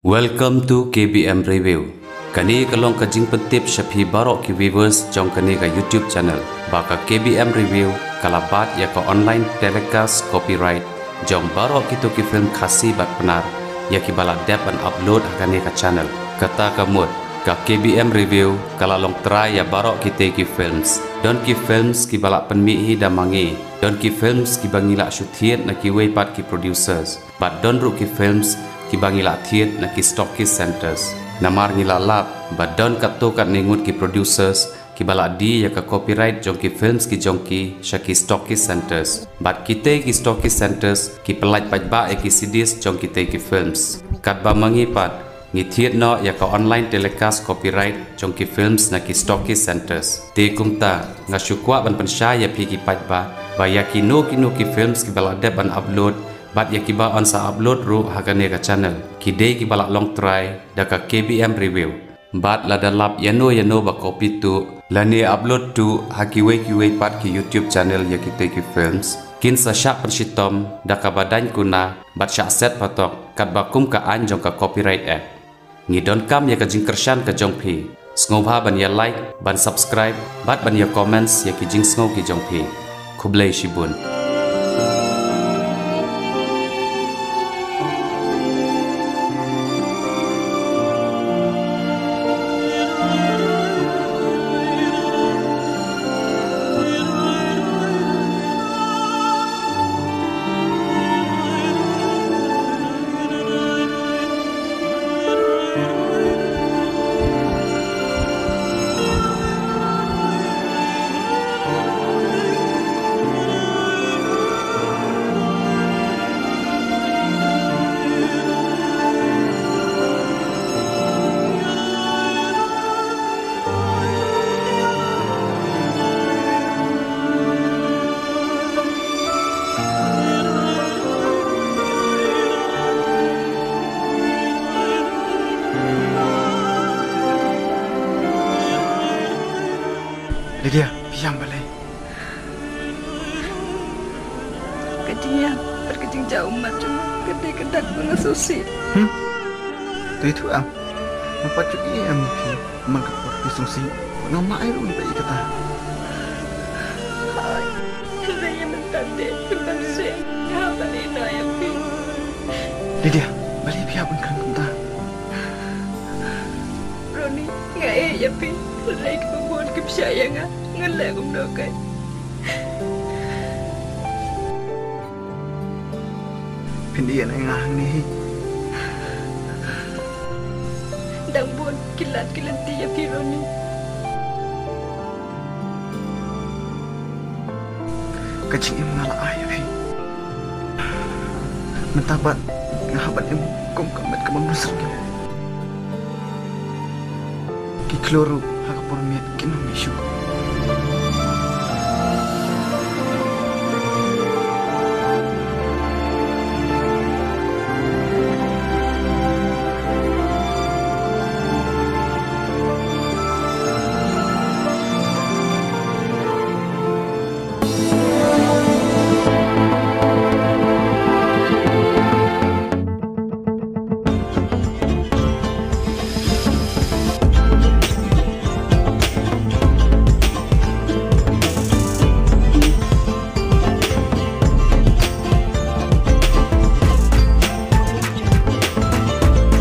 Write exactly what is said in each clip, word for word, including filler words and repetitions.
Welcome to K B M Review. Kane ka long ka jingpyntip sha phi baroh ki viewers jong kane ka YouTube channel. Ba ka K B M Review ka la bat ïa ka online telecast copyright jong baroh kito ki film Khasi bad Pnar ïa kiba la dep ban upload ha kane ka channel. Kata ka mut, ka K B M Review ka la long trai ïa baroh kitei ki films. Don ki films kiba la pynmih hi da ma ngi. Don ki films kiba ngi la shu thied na kiwei pat ki producers. Bad don ruh ki films kiba ngi la thied na ki Stockist Centres. Namar ngi la lap ba don katto katne ngut ki producers kiba la die ïa ka copyright jong ki films ki jong ki sha ki Stockist Centres. Bad kitei ki Stockist Centres ki pyllait paidbah ïa ki C Ds jong kitei ki films. Katba ma ngi pat ngi thied noh ïa ka online telecast copyright jong ki films na ki Stockist Centres. Te kumta, nga shu kwah ban pynshai ïa phi ki paidbah ba ïa kino kino ki films kiba la dep ban upload bad ïa kiba yn sa upload ruh ha kane ka channel, ki dei kiba la long trai da ka K B M Review. Bad lada lap ïano ïano ba copy tuh lane upload tuh ha kiwei kiwei pat ki YouTube channel ïa kitei ki films, kin sa shah pynshitom da kaba daiñ kuna bad shah set patok katba kum ka aiñ jong ka Copyright Act. Ngi donkam ïa ka jingkyrshan ka jong phi. Sngewbha ban ïa like, ban subscribe bad ban ïa comments ïa ki jingsngew ki jong phi. Khublei shibun. Lydia, phi ïam balei? Ka jingïam bad ka jingjaw ummat jong nga ka dei ka dak ba nga sngewsih. Hmm? To ïathuh em. Nga pat ju ïam ïa phi man ka por phi sngewsih. Nga mah ai ruh ba ïa kata. Hooid. Hynrei ïa mynta te phi ban sngewsih. Nga hap ban ïeh noh ïa phi. Lydia, balei phi hap ban kren kumta? Ronnie, nga ïeit ïa phi. Hynrei kiba bun ki pynshai ïa nga. Nga leh kumno kein? Phin ïeit ïa nga hangne hi. Dang bun ki lad ki lynti ïa phi, Ronnie. Ka jingim nga la ai ïa phi. Mynta pat nga hap ban im kum ka met ka bym don syrngiew. Ki khlur ruh ha ka por miet kin ym mih shuh.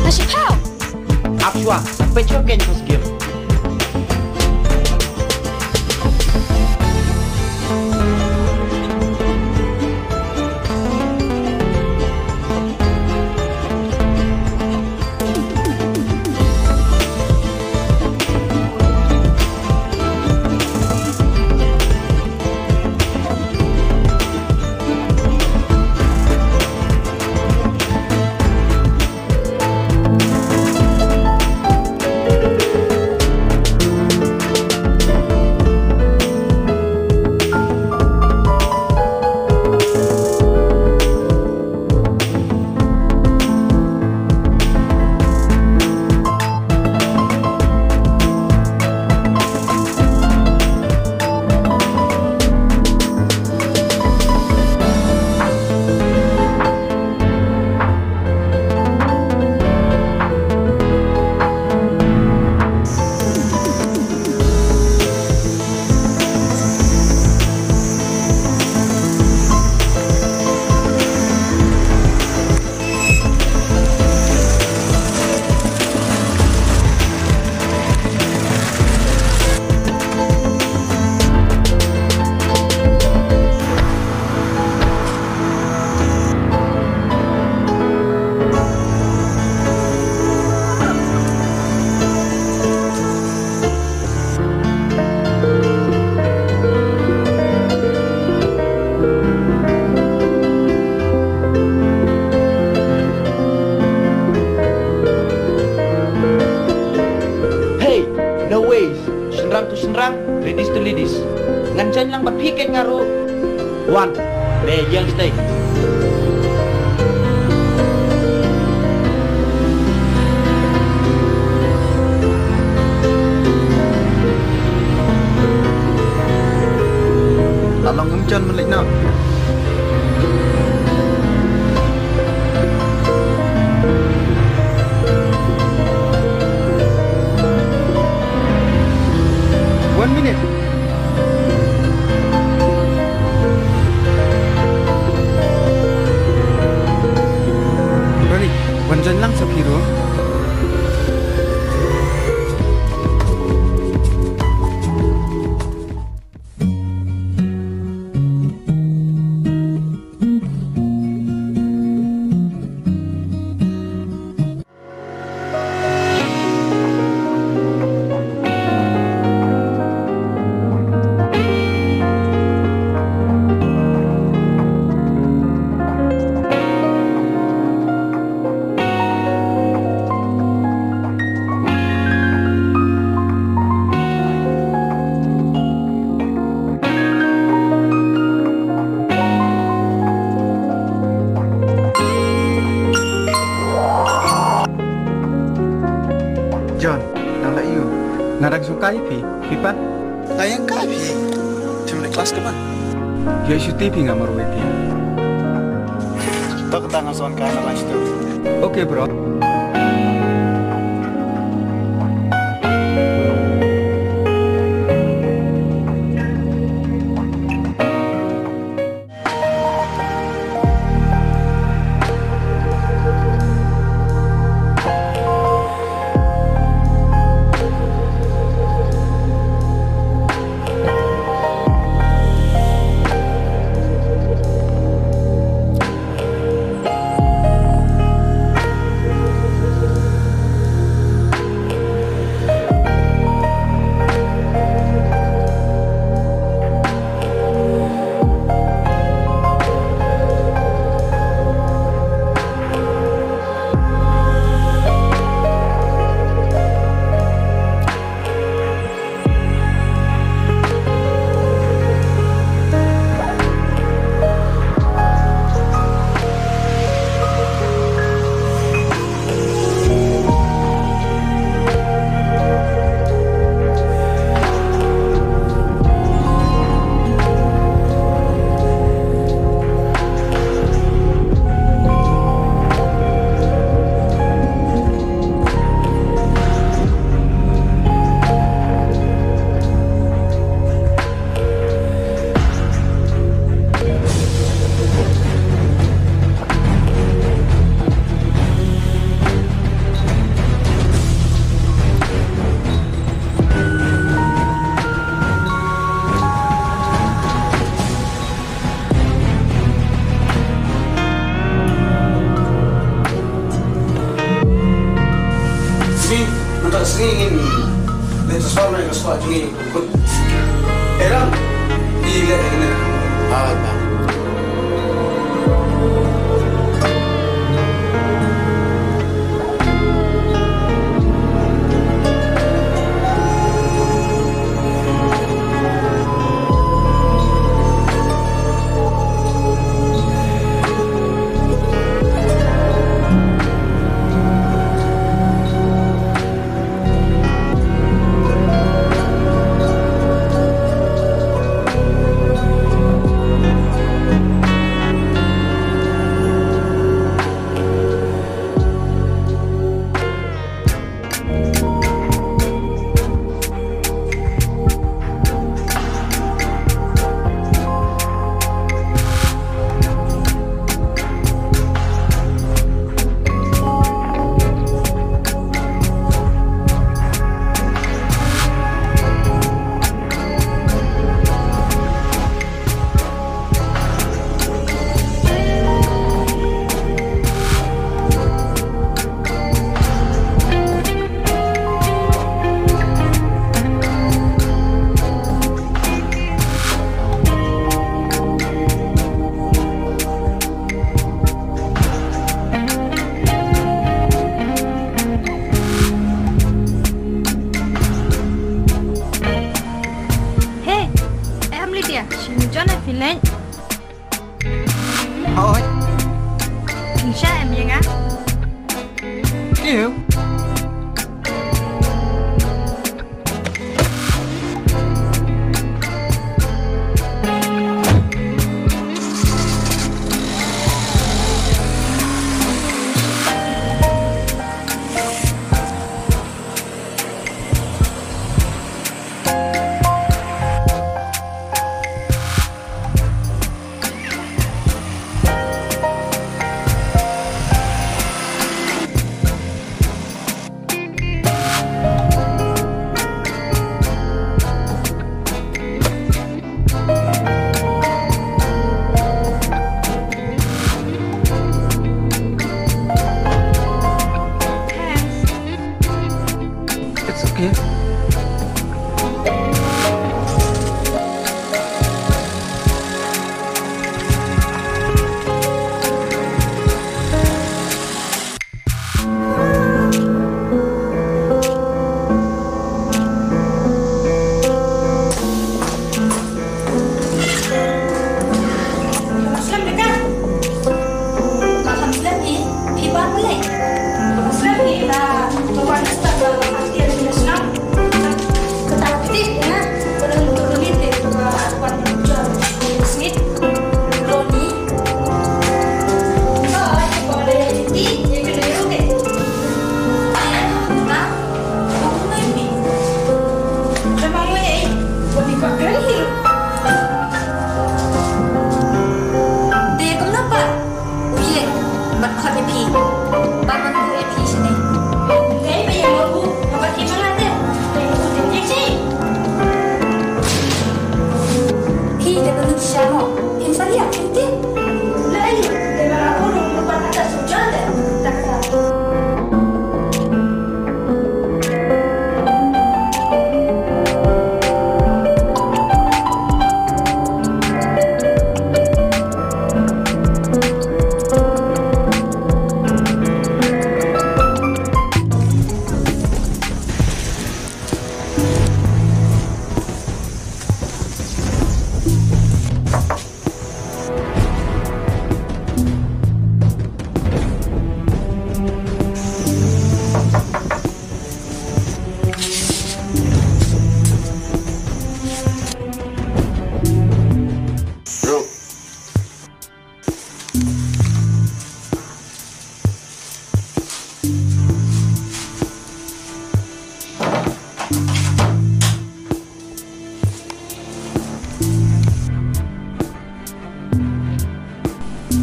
Nga shu phew. Ap shuwa, peit shuwa kein first game. Shynrang, ladies to ladies. Ngan join lang bad phi, kane nga ruh. Wan, me ïeng shatei. La long ym jan mynleit noh. One minute. Ronnie, wan join lang sa phi ruh. John, nang la ïoh. Nga dang sngewkai ïa phi. Phi pat? Nga ïeng kai phi. Phim leit klas kumno? Ïoh shuti phi, nga marwei phi. To kata nga son kai na lunch tu. Okay, bro. Sngi, mynta sngi ngin leit transfer noh ïa ka spah jong ngi. Good. Eh, Ram. Ïa leh ïa kane. Ah, ba.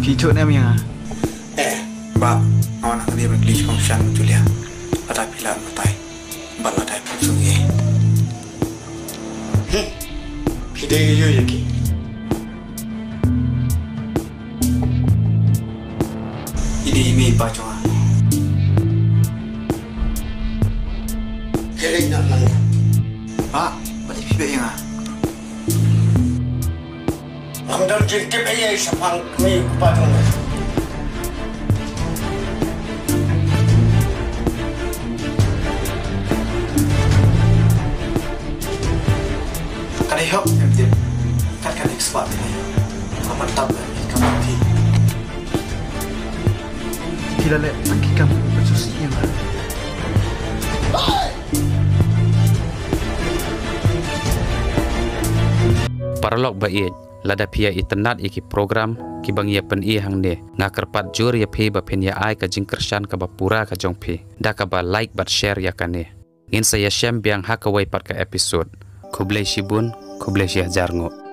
Phi ïathuh ne em ïa nga? Eh, Bah, nga wan hangne ban kylli shaphang Shan bad Julia. Lada phi lah ban batai bad lada phi sngewsih. Hmm. Phi dei aïu ïa ki? I dei i mei i pa jong nga. Hei, leit noh nangne. Bah, balei phi beh ïa nga? Ngam don jingtip ei ei shaphang i mei i pa jong me. Ka dei hok em tip. Kat ka dei spah te. Ka man tap em ki kam phi. Phi la leh tang ki kam ba sngewsih ïa nga. Paralok ba ïeit, lada phi ïa itynnad ïa ki program kiba ngi ïa pyni hangne, nga kyrpad jur ïa phi ba phin ïa ai ka jingkyrshan kaba pura ka jong phi da kaba like bad share ïa kane. Ngin sa ïashem biang ha kawei pat ka episode. Khublei shibun, khublei shihajar nguh.